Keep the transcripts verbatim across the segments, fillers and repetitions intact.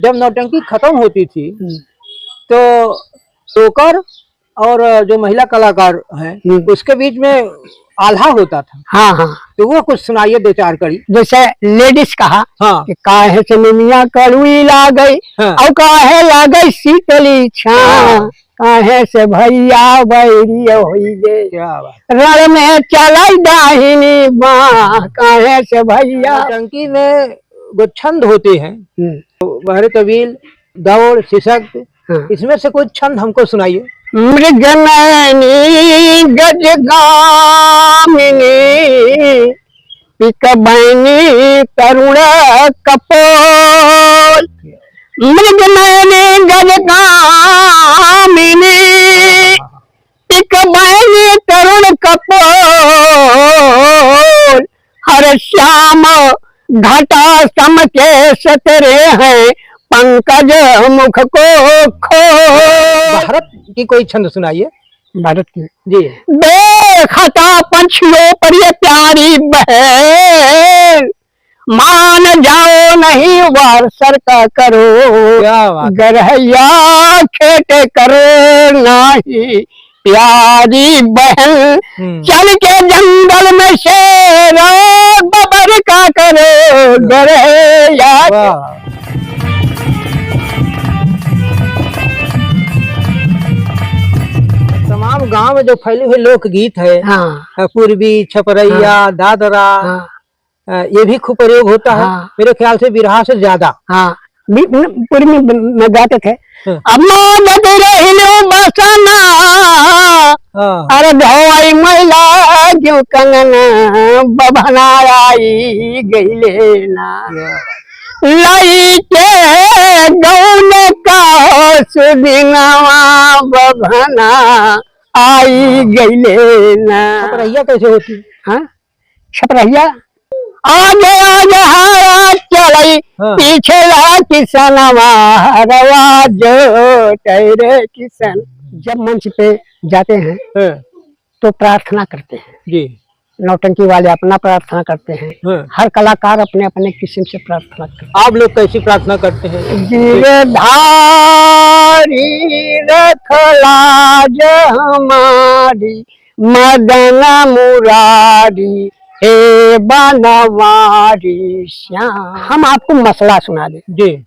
जब नौटंकी खत्म होती थी, हम्म। तो टोकर और जो महिला कलाकार हैं, हम्म। उसके बीच में आल्हा होता था। हाँ, हाँ। तो वो कुछ सुनाइए, दो चार कड़ी। जैसे ladies कहा हाँ। कि काहे से निमिया कड़ुई लागई, हाँ। और काहे लागई शीतली छाँ, हाँ। काहे से भैया बैरी होई गे। क्या बात। रण में चलाई दाहिनी बाँ, काहे से भैया। नौटंकी में जो छंद होते हैं, हम्म। तो बहरे तवील, दौड़, सिसक, हाँ। इसमें से कुछ छंद हमको सुनाइए। मृग नैनी गज गामिनी, पिक बैनी तरुण कपोल। मृग नैनी गज गामिनी, पिक बैनी तरुण कपोल। हर श्याम घटा सम केस तेरे हैं, पंकज मुख को खोल। भारत की कोई छंद सुनाइए। भारत की। जी। देखता पंछियों पर ये प्यारी बहन, मान जाओ नहीं वार सर का करो। क्या बात। गरहैया खेत कर नाही प्यारी बहन, हम्म। चल के जंगल में शेर बबर का करो, गरहैया। वाह। तमाम गांव में जो फैली हुई लोकगीत है, हाँ। पूर्वी, छपरैया, हाँ। दादरा, हाँ। अ, ये भी खूब प्रयोग होता है। हाँ। मेरे ख्याल से बिरहा से ज्यादा। हाँ, बि-, न-, पूर्वी में, में गाते थे। हाँ। अब मोदत रहिलो बसना, हाँ। अरे धोई मैला क्यों कंगन बभना आई गईले ना। वाह। लई के गौन का सुदिनवा बभना आई गईले ना। छपरैया कैसे होती? हाँ? छपरहिया। आगे आगे हारा चलई, हाँ। पीछे ला किसनवा, हरवा जो टैरे किसन। जब मंच पे जाते हैं, हाँ। तो प्रार्थना करते हैं। जी। नौटंकी वाले अपना प्रार्थना करते हैं। हाँ। हर कलाकार अपने अपने किस्म से प्रार्थना करते हैं। आप लोग कैसी प्रार्थना करते हैं? गिरधारी रख लाज हमारी, मदन मुरारी हे बनवारी श्याम। हम आपको मसला सुना दें। जी।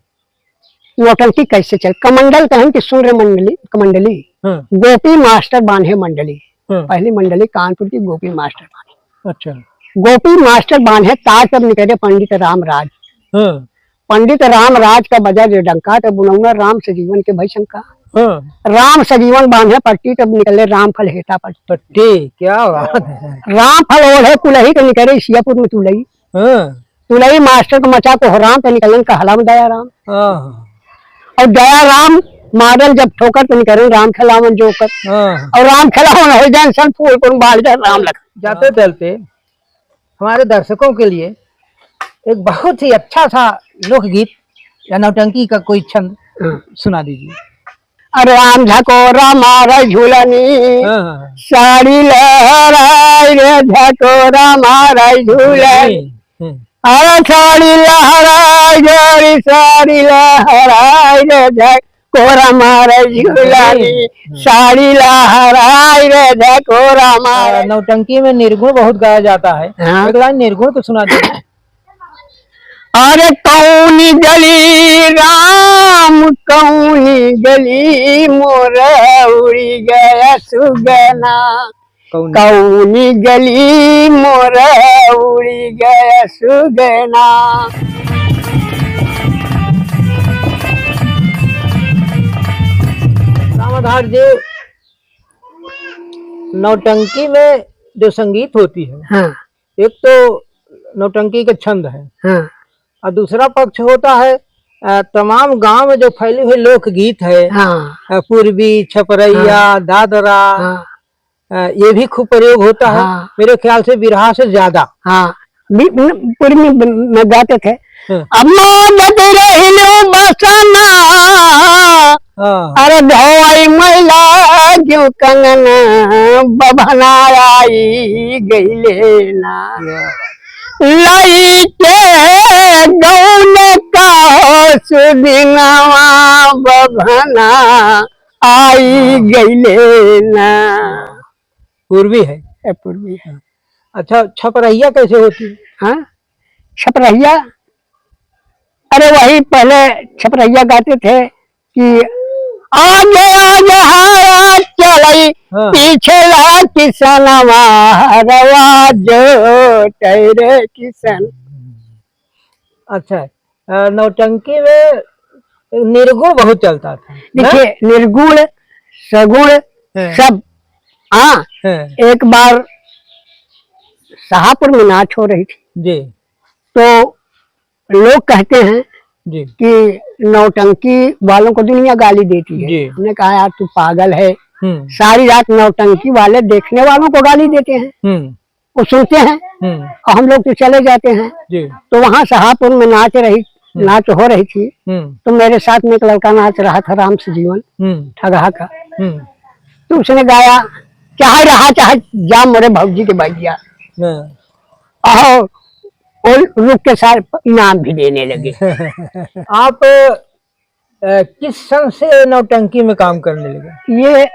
नौटंकी कैसे चल, कमंडल कहन कि सुन रे मंडली, कमंडली, हाँ। गोपी मास्टर बांधे मंडली। हाँ। पहली मंडली कानपुर की गोपी मास्टर बांधे। अच्छा। गोपी मास्टर बांधे ताज तब निकले पंडित रामराज। हाँ। पंडित रामराज का बजा जे डंका, तब बुनौना राम सजीवन के भई शंका। हाँ। राम सजीवन बांधे पट्टी, तब निकले रामफल हेता पट्टी। पट्टी, क्या बात है। रामफल ओढ़े कुलही के निकले सियापुर में तुलई। हाँ। तुलई मास्टर को मचा को राम, तो निकलन कहला में दया राम। हाँ। और दया राम मारन जब ठोकर, तो निकलन राम खेलावन जोकर। हाँ। और राम खेलावन हो जाए सन फूल पर बाढ़ जाए राम लखन। जाते चलते हमारे दर्शकों के लिए एक बहुत ही अच्छा सा लोकगीत या नौटंकी का कोई छंद हाँ। सुना दीजिए। अरे राम झकोरा मारे झूलनी, हाँ, हाँ, हाँ। साड़ी लहराई रे झकोरा मारे झूलनी। हम्म, हम्म। अरे साड़ी लहराई रे, साड़ी लहराई रे झकोरा मारे झूलनी, हम्म। साड़ी लहराई रे झकोरा मारे। आ, नौटंकी में निर्गुण बहुत गाया जाता है। हाँ। एक लाइन निर्गुण को सुना दीजिए। अरे कौनी गली राम, कौनी गली मोर उड़ी गया सुगना। कौनी? कौनी गली मोर उड़ी गया सुगना। रामाधार जी, नौटंकी में जो संगीत होती है, हाँ। एक तो नौटंकी के छंद है, हाँ। और दूसरा पक्ष होता है, अ, तमाम गांव में जो फैली हुई लोकगीत है, हाँ। अ, पूर्वी, छपरैया, हाँ। दादरा, हाँ। अ, ये भी खूब प्रयोग होता है। हाँ। मेरे ख्याल से बिरहा से ज्यादा। हाँ, बि-, न-, पूर्वी में, में गाते थे। हाँ। अब मोदत रहिलो बसना, हाँ। अरे धोई मैला क्यों कंगन बभना आई गईले ना। वाह। लइके गौन का सुदिनवा बभना आई गइले ना। पूर्वी है। ए, पूर्वी है। अच्छा, छपरहिया कैसे होती है? हाँ, छपरहिया, अरे वही पहले छपरहिया गाते थे कि आगे आगे हारा चलई, हाँ। पीछे ला किसनवा हरवा जो टैरे किसन। अच्छा, अ, नौटंकी में निर्गुण बहुत चलता था, ना? देखिए, निर्गुण, सगुण, हाँ। सब। हाँ, हाँ। एक बार शाहपुर में नाच हो रही थी, जी। तो लोग कहते हैं जी। कि नौटंकी वालों को दुनिया गाली देती है। जी। हमने कहा, "यार, तू पागल है, हम्म। सारी रात नौटंकी वाले देखने वालों को गाली देते हैं।" हम्म। वो सुनते हैं हम्म। और हम लोग तो चले जाते हैं। जी। तो वहाँ शाहपुर में नाच रही, हम्म। नाच हो रही थी, हम्म। तो मेरे साथ में एक लड़का नाच रहा था, राम से जीवन हम्म। ठगहा का। हम्म। तो उसने गाया, "चाहे रहा चाहे जा मोरे भौजी के भैया।" हाँ। और वो रुक के सारे इनाम भी देने लगे। आप, अ, किस सन से नौटंकी में काम करने लगे? ये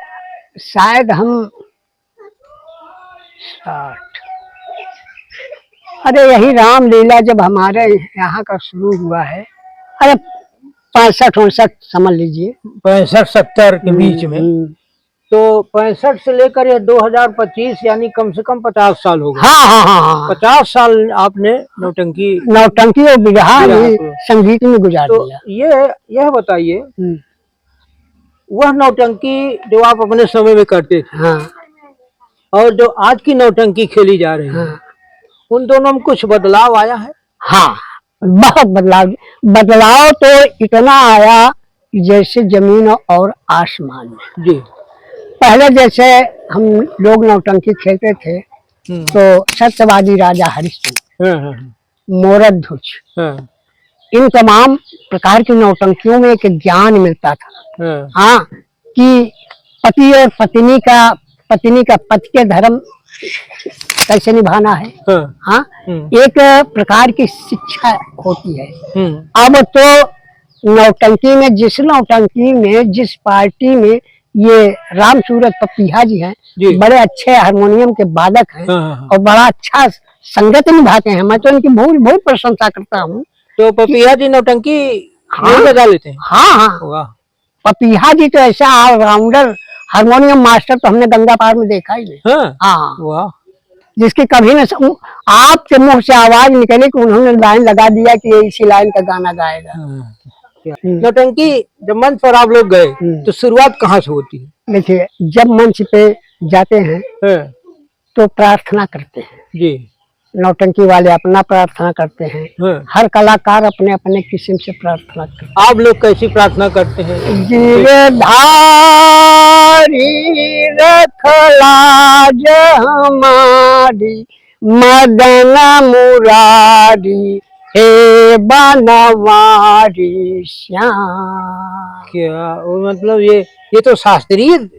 शायद हम साठ, अरे, यही रामलीला जब हमारे यहाँ का शुरू हुआ है, अरे, पैंसठ उनसठ समझ लीजिए। पैंसठ सत्तर के हम्म, बीच में। हम्म। तो पैंसठ से लेकर ये दो हज़ार पच्चीस, यानी कम से कम पचास साल हो गए। हाँ, हाँ, हाँ, हाँ। पचास साल आपने नौटंकी नौटंकी और बिरहा बिरहा में को। संगीत में गुजार तो दिया। ये, यह बताइए, हम्म। वह नौटंकी जो आप अपने समय में करते थे हाँ। और जो आज की नौटंकी खेली जा रही है, हाँ। उन दोनों में कुछ बदलाव आया है? हाँ, बहुत बदलाव। बदलाव तो इतना आया कि जैसे जमीन और आसमान में। जी। पहले जैसे हम लोग नौटंकी खेलते थे, हम्म। तो सत्यवादी राजा हरिश्चंद्र, हाँ, हाँ, हाँ। मोरध्वज, हाँ। इन तमाम प्रकार की नौटंकियों में एक ज्ञान मिलता था। हाँ। हाँ, कि पति और पत्नी का, पत्नी का पति के धर्म कैसे निभाना है। हाँ। हाँ, हम्म। एक प्रकार की शिक्षा होती है। हम्म। अब तो नौटंकी में, जिस नौटंकी में, जिस पार्टी में ये राम सूरत पपीहा जी हैं, जी। बड़े अच्छे हारमोनियम के वादक हैं हाँ, हाँ, हाँ। और बड़ा अच्छा संगत निभाते हैं। मैं तो इनकी बहुत, बहुत प्रशंसा करता हूँ। तो पपीहा जी नौटंकी हाँ। नहीं बजा लेते हैं? हाँ, हाँ। वाह। पपीहा जी तो ऐसा ऑलराउंडर हारमोनियम मास्टर तो हमने गंगा पार में देखा ही नहीं। हाँ। हाँ। वाह। जिसकी कभी न सु-, आपके मुंह से आवाज निकले कि उन्होंने लाइन लगा दिया कि ये इसी लाइन का गाना गाएगा। हाँ। हम्म। नौटंकी जब मंच पर आप लोग गए, हम्म। तो शुरुआत कहाँ से होती है? देखिए, जब मंच पे जाते हैं, हाँ। तो प्रार्थना करते हैं। जी। नौटंकी वाले अपना प्रार्थना करते हैं। हाँ। हर कलाकार अपने अपने किस्म से प्रार्थना करते हैं। आप लोग कैसी प्रार्थना करते हैं? गिरधारी रख लाज हमारी, मदन मुरारी, हे बनवारी श्याम। क्या, वो मतलब ये, ये तो शास्त्रीय, अ,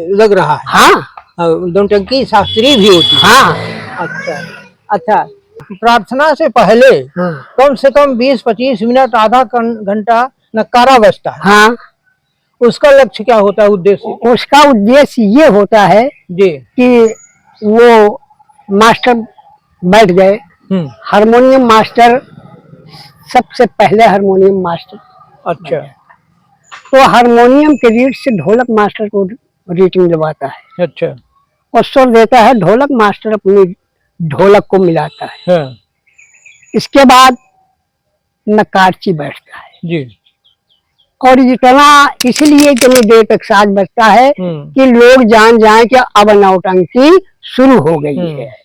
लग रहा है। हाँ। अ, नौटंकी शास्त्रीय भी होती है। हाँ। अच्छा, अच्छा। प्रार्थना से पहले हाँ। कम से कम बीस पच्चीस मिनट, आधा कन-, घंटा नक्कारा बजता है। हाँ। उसका लक्ष्य क्या होता है, उद्देश्य? उ-, उसका उद्देश्य ये होता है जी। कि वो मास्टर बैठ गए, हम्म। हारमोनियम मास्टर सबसे पहले हारमोनियम मास्टर अच्छा। बैठे। तो हारमोनियम के रीड से ढोलक मास्टर को रीडिंग दिलवाता है। अच्छा। और सुर देता है, ढोलक मास्टर अपनी ढोलक को मिलाता है। हाँ। इसके बाद नक्कारची बैठता है। जी। और इतना इसलिए इतनी देर तक साज बजता है हम्म। कि लोग जान जाएं कि अब नौटंकी शुरू हो गई हम्म। है,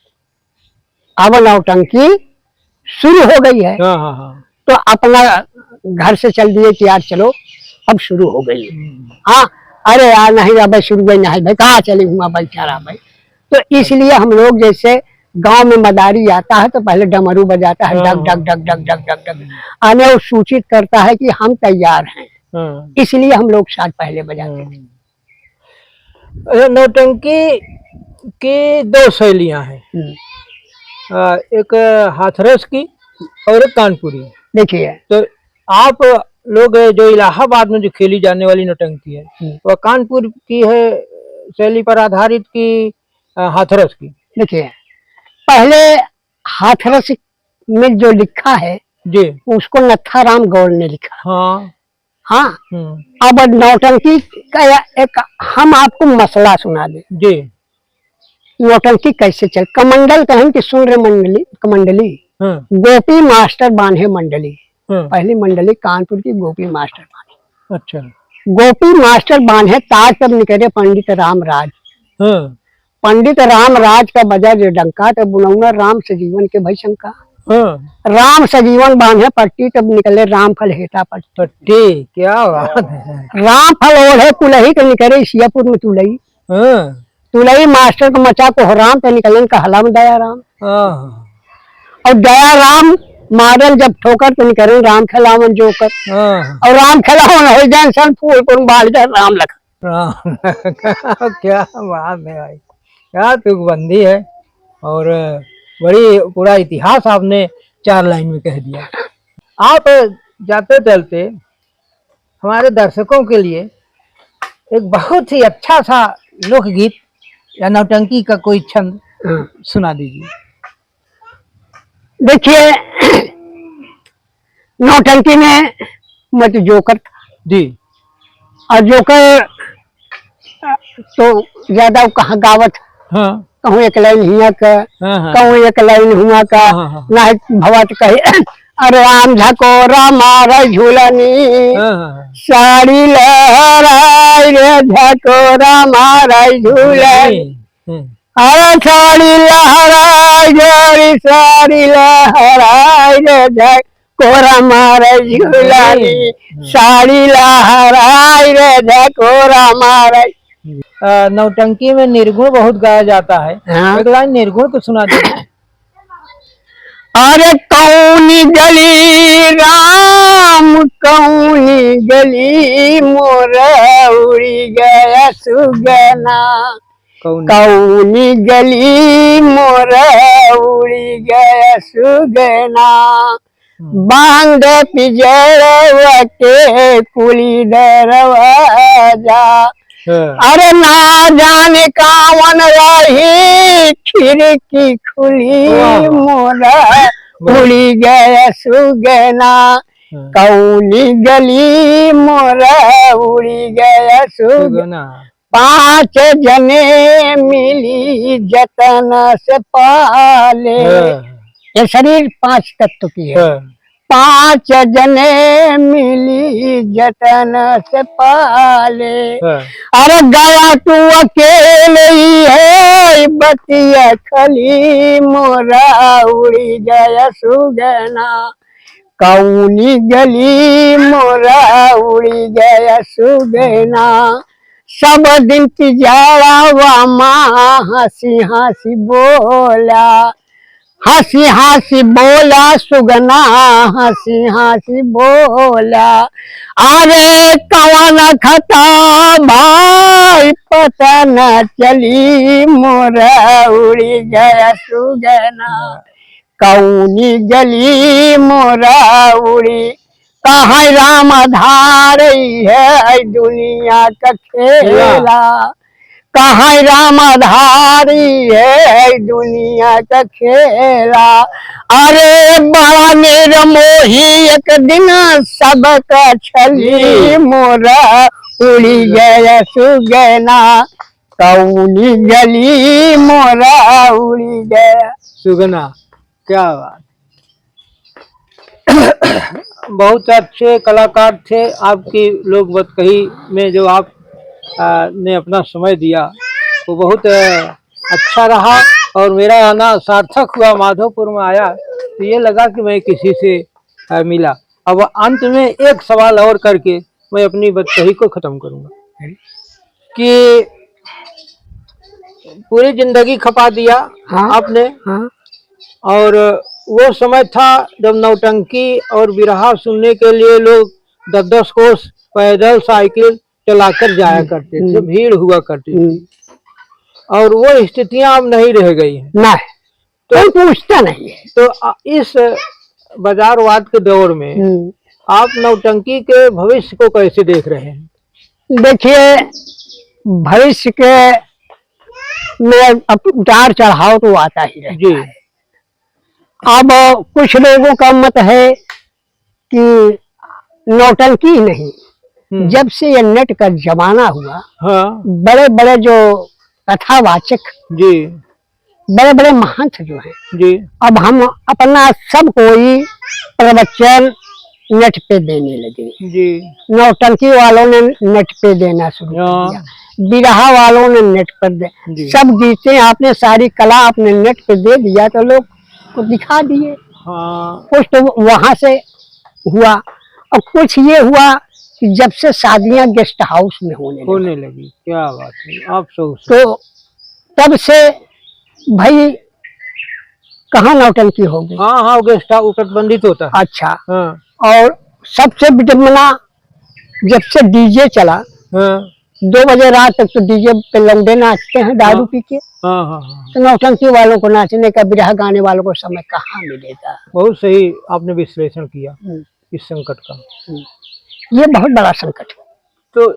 अब नौटंकी शुरू हो गई है। हाँ, हाँ, हाँ। तो अपना घर से चल दिए कि यार चलो अब शुरू हो गई। हम्म। हाँ, अरे यार नहीं, अब शुरू हुई नहीं भाई, कहाँ चले हुआ भाई, क्या रहा भाई। तो इसलिए हम लोग जैसे गांव में मदारी आता है तो पहले डमरू बजाता है, डग, हाँ। डग, डग, डग, डग, डग, डग। आने वो सूचित करता है कि हम तैयार हैं, हाँ। इसलिए हम लोग साज पहले बजाते हैं। हम्म। अच्छा, नौटंकी की दो शैलियां हैं। हम्म। अ, एक हाथरस की और एक कानपुरी। देखिए। तो आप लोग जो इलाहाबाद में जो खेली जाने वाली नौटंकी है, हम्म। वह कानपुर की है शैली पर आधारित की, अ, हाथरस की? देखिए, पहले हाथरस में जो लिखा है, जी। उसको नत्थाराम गौड़ ने लिखा। हाँ। हाँ। हम्म। अब नौटंकी का या एक हम आपको मसला सुना दें। जी। नौटंकी कैसे चल, कमंडल कहन कि सुन रे मंडली, कमंडली, हाँ। गोपी मास्टर बांधे मंडली। हाँ। पहली मंडली कानपुर की गोपी मास्टर बांधे। अच्छा। गोपी मास्टर बांधे ताज तब निकले पंडित राम राज। हाँ। पंडित राम राज का बजा जे डंका, तब बुनौना राम सजीवन के भई शंका। हाँ। राम सजीवन बांधे पट्टी, तब निकले राम फल हेता पट्टी। पट्टी, क्या बात है। राम फल ओढ़े कुलही के निकले सियापुर में तुलई। हाँ। तुलई मास्टर के मचा कोहराम, तो निकलन कहला में दया राम। हाँ। और दया राम मारल जब ठोकर, तो निकलन राम खेलावन जोकर। हाँ। और राम खेलावन हो जाए सन फूलपुर में बाढ़ जाए राम लखन। हाँ। क्या बात है भाई, क्या तुकबंदी है। और बड़ी पूरा इतिहास आपने चार लाइन में कह दिया। आप जाते चलते हमारे दर्शकों के लिए एक बहुत ही अच्छा सा लोकगीत या नौटंकी का कोई छंद हाँ। सुना दीजिए। देखिए, नौटंकी में मत जोकर था। जी। और जोकर तो ज्यादा वो कहाँ गावत, हाँ। कहूँ एक लाइन हियाँ का, हाँ, हाँ। कहूँ एक लाइन हुआँ का, हाँ, हाँ, हाँ। ना भवत कही, "अरे राम झकोरा मारे झूलनी, हाँ, हाँ, हाँ। साड़ी लहराई रे झकोरा मारे झूलनी।" हम्म। अरे साड़ी लहराई गोरी साड़ी लहराई रे झकोरा मारे झूलनी, हम्म। साड़ी लहराई रे झकोरा मारे। अ, नौटंकी में निर्गुण बहुत गाया जाता है। हाँ। एक लाइन निर्गुण को सुना दीजिए। अरे कौनी गली राम, कौनी गली मोर उड़ी गया सुगना। कौनी? कौनी गली मोर उड़ी गया सुगना। हम्म। बांध पिजड़वा के कुली दरवाजा। हाँ। अरे ना जाने कावन रही खिड़की खुली, वाह, वाह। मोरा वाह। उड़ी गया सुगना। हाँ। कौनी गली मोरा उड़ी गया सुगना। सुगना। पाँच जने मिली जतन से पाले। हाँ। ये शरीर पाँच तत्व की है। हाँ। पाँच जने मिली जतन से पाले। हाँ। अरे गया तू अकेले ही है, बतिया खली मोरा उड़ी गया सुगना। कौनी गली मोरा उड़ी गया सुगना। सब दिन तिजाड़वा माँ हँसी हँसी बोला। हँसी हँसी बोला सुगना, हँसी हँसी बोला। अरे कवन खता भाई पता न चली, मोरा उड़ी गया सुगना। कौनी गली मोरा उड़ी, कहाँ राम धारी है दुनिया का खेला। वाह। कहाँ राम धारी है दुनिया का खेला। अरे बड़ा निर्मोही एक दिन सबका छली, हम्म। मोरा उड़ी गया सुगना, कौनी गली मोरा उड़ी गया सुगना। क्या बात। बहुत अच्छे कलाकार थे आपकी लोक बतकही में, जो आप, आ, ने अपना समय दिया, वो बहुत, आ, अच्छा रहा और मेरा आना सार्थक हुआ। माधोपुर में आया तो ये लगा कि मैं किसी से, आ, मिला। अब अंत में एक सवाल और करके मैं अपनी बतकही को खत्म करूंगा कि पूरी जिंदगी खपा दिया हाँ, आपने। हाँ। और वो समय था जब नौटंकी और बिरहा सुनने के लिए लोग दस दस कोस पैदल साइकिल चलाकर जाया हम्म, करते थे, हम्म। भीड़ हुआ करती थी। हम्म। और वो स्थितियां अब नहीं रह गई हैं। नहीं। तो कोई पूछता नहीं है। तो, अ, इस बाजारवाद के दौर में हम्म। आप नौटंकी के भविष्य को कैसे देख रहे हैं? देखिए, भविष्य के में अब उतार चढ़ाव तो आता ही रहता जी। है। अब कुछ लोगों का मत है कि नौटंकी ही नहीं, हम्म। जब से ये नेट का जमाना हुआ, हाँ। बड़े-बड़े जो कथावाचक, जी। बड़े-बड़े महंत जो हैं, जी। अब हम अपना सब कोई प्रवचन नेट पे देने लगे। जी। नौटंकी वालों ने नेट पे देना शुरू कर हाँ। दिया, बिरहा वालों ने नेट पर दे, जी। सब गीतें आपने, सारी कला आपने नेट पे दे दिया, तो लोग को दिखा दिए। हाँ। कुछ तो वहां से हुआ, और कुछ ये हुआ कि जब से शादियां गेस्ट हाउस में होने लगी। होने लगी, क्या बात है, आप सो तो तब से भाई कहाँ नौटंकी होगी? हाँ, हाँ, गेस्ट हाउस प्रतिबंधित होता है। अच्छा। हाँ। और सबसे विडम्बना, जब से डीजे चला, हाँ। दो बजे रात तक तो डीजे पे लौंडे नाचते हैं दारू हाँ। पी के। हाँ, हाँ, हाँ। तो नौटंकी वालों को नाचने का, बिरहा गाने वालों को समय कहाँ मिलेगा? बहुत सही आपने विश्लेषण किया हम्म। इस संकट का। हम्म। ये बहुत बड़ा संकट है। तो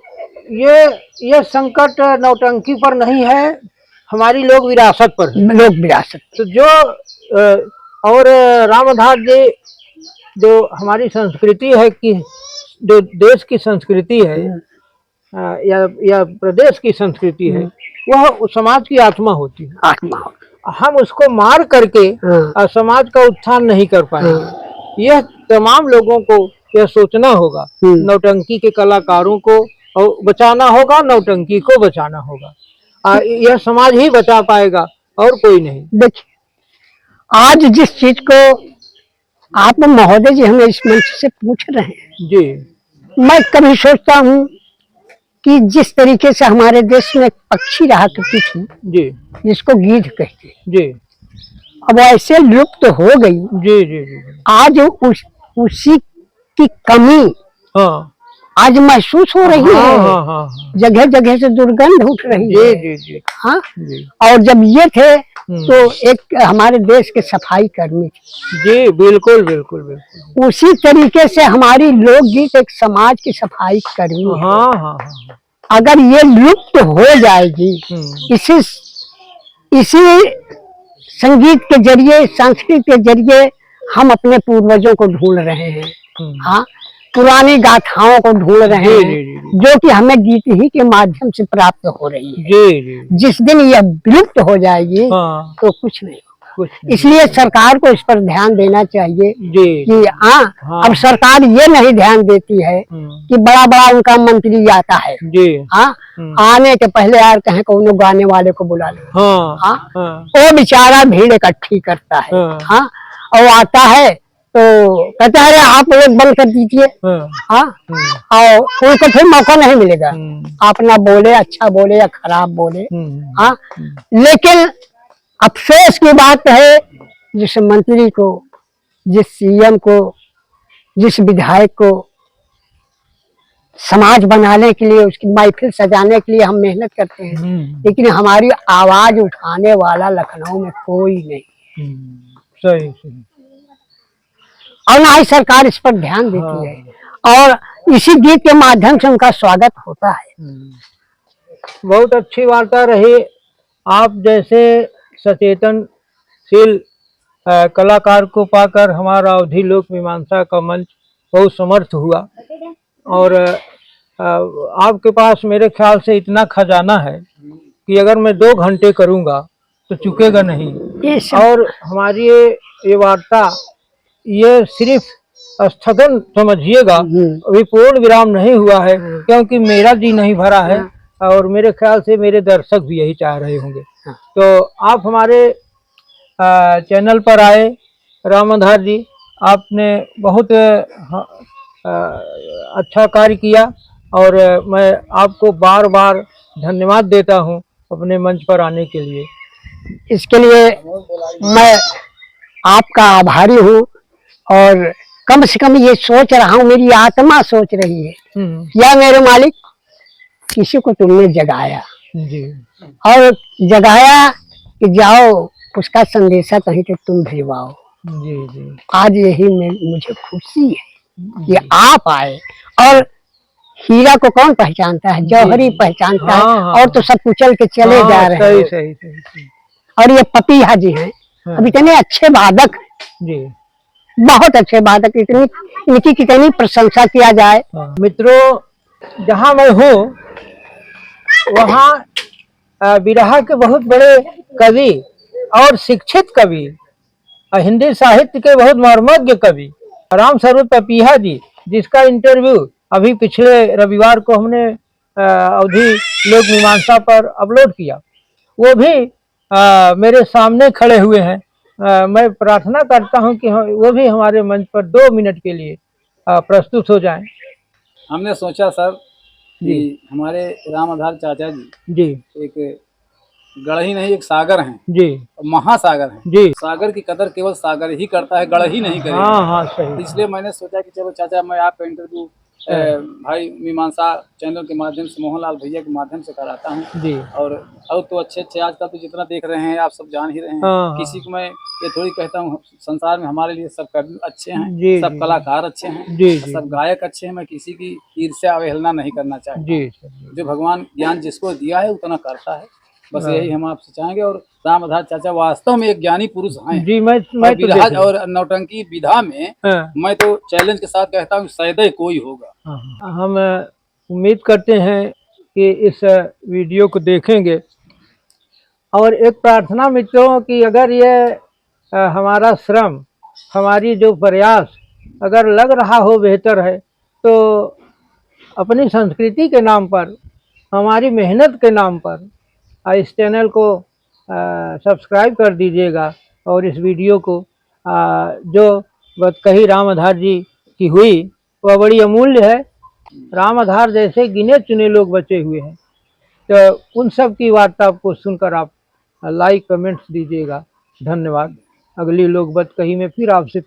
ये, ये संकट नौटंकी पर नहीं है, हमारी लोक विरासत पर है। लोक विरासत। तो जो, अ, और रामधार जी, जो हमारी संस्कृति है कि जो देश की संस्कृति है, हम्म। अ, या, या प्रदेश की संस्कृति है, हम्म। वह उस समाज की आत्मा होती है। आत्मा होती है। हम उसको मार करके, हाँ। अ, समाज का उत्थान नहीं कर पाएंगे। हाँ। यह तमाम लोगों को यह सोचना होगा, हम्म। नौटंकी के कलाकारों को और बचाना होगा, नौटंकी को बचाना होगा। आ, यह समाज ही बचा पाएगा और कोई नहीं। देखिए, आज जिस चीज को आप महोदय जी हमें इस मंच से पूछ रहे हैं, जी। मैं कभी सोचता हूँ कि जिस तरीके से हमारे देश में एक पक्षी रहा करती थी, जी। जिसको गीध कहते, जी। अब ऐसे लुप्त हो गई। जी, जी, जी, जी। आज उस, उसी की कमी हाँ। आज महसूस हो रही हाँ, है। हाँ, हाँ, हाँ। जगह जगह से दुर्गंध उठ रही जी, है। जी, जी। हाँ? जी। और जब ये थे, हम्म। तो एक हमारे देश के सफाई कर्मी थे। जी, बिल्कुल, बिल्कुल, बिल्कुल। उसी तरीके से हमारी लोकगीत एक समाज की सफाई कर्मी है। हाँ, हाँ, हाँ। अगर ये लुप्त हो जाएगी, हम्म। इसी, इसी संगीत के जरिए, संस्कृत के जरिए हम अपने पूर्वजों को ढूंढ रहे हैं। हम्म। हाँ, पुरानी गाथाओं को ढूंढ रहे जी, हैं, जी, जी, जी। जो कि हमें गीत ही के माध्यम से प्राप्त हो रही है। जी, जी। जिस दिन यह विलुप्त हो जाएगी, हाँ। तो कुछ नहीं होगा। कुछ नहीं। इसलिए सरकार को इस पर ध्यान देना चाहिए जी। कि हाँ, हाँ। अब सरकार ये नहीं ध्यान देती है हम्म। कि बड़ा-बड़ा उनका मंत्री आता है। जी। हाँ, हम्म। आने के पहले यार कहें कौनो गाने वाले को बुला लो। हाँ, हाँ? हाँ। वो बेचारा भीड़ इकट्ठी करता है। हाँ। हाँ, और आता है तो कहता है, "अरे आप लोग बंद कर दीजिए।" हाँ। हाँ? हम्म। और उनको फिर मौका नहीं मिलेगा। हम्म। आप ना बोले, अच्छा बोले या खराब बोले। हम्म। हाँ? हम्म। लेकिन अफसोस की बात है, जिस मंत्री को, जिस सीएम को, जिस विधायक को समाज बनाने के लिए, उसकी महफिल सजाने के लिए हम मेहनत करते हैं, हम्म। लेकिन हमारी आवाज उठाने वाला लखनऊ में कोई नहीं। हम्म, सही, सही। और ना ही सरकार इस पर ध्यान देती हाँ। है। और इसी गीत के माध्यम से उनका स्वागत होता है। हम्म। बहुत अच्छी वार्ता रही। आप जैसे सचेतनशील, अ, कलाकार को पाकर हमारा अवधी लोक मीमांसा का मंच बहुत समर्थ हुआ। और, अ, आपके पास मेरे ख्याल से इतना खजाना है कि अगर मैं दो घंटे करूँगा तो चुकेगा नहीं। ये सब और हमारी ये, ये वार्ता, ये सिर्फ स्थगन समझिएगा, हम्म। अभी पूर्ण विराम नहीं हुआ है, हम्म। क्योंकि मेरा जी नहीं भरा है हाँ। और मेरे ख्याल से मेरे दर्शक भी यही चाह रहे होंगे। हाँ। तो आप हमारे, अ, चैनल पर आए, राम आधार जी, आपने बहुत, अ, अ, अच्छा कार्य किया और मैं आपको बार-बार धन्यवाद देता हूँ अपने मंच पर आने के लिए। इसके लिए मैं आपका आभारी हूँ और कम से कम ये सोच रहा हूँ, मेरी आत्मा सोच रही है, हम्म। या मेरे मालिक, किसी को तुमने जगाया जी। और जगाया कि जाओ उसका संदेशा कहीं तो तुम भिजवाओ। जी, जी। आज यही में मुझे खुशी है कि जी। आप आए। और हीरा को कौन पहचानता है? जी, जौहरी जी। पहचानता है। हाँ, हाँ, और तो हाँ। सब कुचल के चले हाँ, जा रहे सही, हैं। सही, सही, सही। और ये पपीहा जी हैं, हाँ। अब इतने अच्छे वादक हैं। जी। बहुत अच्छे वादक, इतनी, इनकी कितनी प्रशंसा किया जाए। हाँ। मित्रों, जहाँ मैं हूँ, वहाँ, अ, बिरहा के बहुत बड़े कवि और शिक्षित कवि, अ, हिंदी साहित्य के बहुत मर्मज्ञ कवि राम स्वरूप पपीहा जी, जिसका interview अभी पिछले रविवार को हमने, अ, अवधी लोक मीमांसा पर upload किया, वो भी, अ, मेरे सामने खड़े हुए हैं। अ, मैं प्रार्थना करता हूँ कि हम, वो भी हमारे मंच पर दो मिनट के लिए, अ, प्रस्तुत हो जाएं। हमने सोचा सर कि जी। हमारे राम आधार चाचा जी जी। एक गढ़ ही नहीं, एक सागर हैं। जी। महासागर हैं। जी। सागर की कदर केवल सागर ही करता है, गढ़ ही नहीं करेगा। हाँ, हाँ, सही। इसलिए मैंने सोचा कि चलो चाचा, मैं आपका interview, अ, हाँ। भाई मीमांसा channel के माध्यम से, मोहनलाल भैया के माध्यम से कराता हूँ। जी। और, और तो अच्छे अच्छे आजकल तो जितना देख रहे हैं आप, सब जान ही रहे हैं। हाँ, हाँ। किसी को मैं ये थोड़ी कहता हूँ, संसार में हमारे लिए सब कर्मी अच्छे हैं, जी, सब जी, जी। कलाकार अच्छे हैं, जी, जी, सब जी। गायक अच्छे हैं। मैं किसी की ईर्ष्या अवहेलना नहीं करना चाहता। जी, सर, जी। जो भगवान ज्ञान जिसको दिया है उतना करता है, बस हाँ। यही हम आपसे चाहेंगे। और राम आधार चाचा वास्तव में एक ज्ञानी पुरुष हैं। जी, मैं, और मैं तो बिरहा देख लूँ। और नौटंकी विधा में हाँ। मैं तो challenge के साथ कहता हूँ, सैदय कोई होगा। हाँ, हाँ। हम उम्मीद करते हैं कि इस video को देखेंगे। और एक प्रार्थना मित्रों कि अगर ये, अ, हमारा श्रम, हमारी जो प्रयास अगर लग रहा हो बेहतर है, तो अपनी संस्कृति के नाम पर, हमारी मेहनत के नाम पर, अ, इस channel को, अ, subscribe कर दीजिएगा और इस video को, अ, जो बतकही राम आधार जी की हुई, वह बड़ी अमूल्य है। राम आधार जैसे गिने चुने लोग बचे हुए हैं, तो उन सब की वार्ता को सुनकर आप like, comments दीजिएगा। धन्यवाद। अगली लोक बतकही में फिर आपसे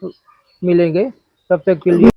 मिलेंगे, तब तक के लिए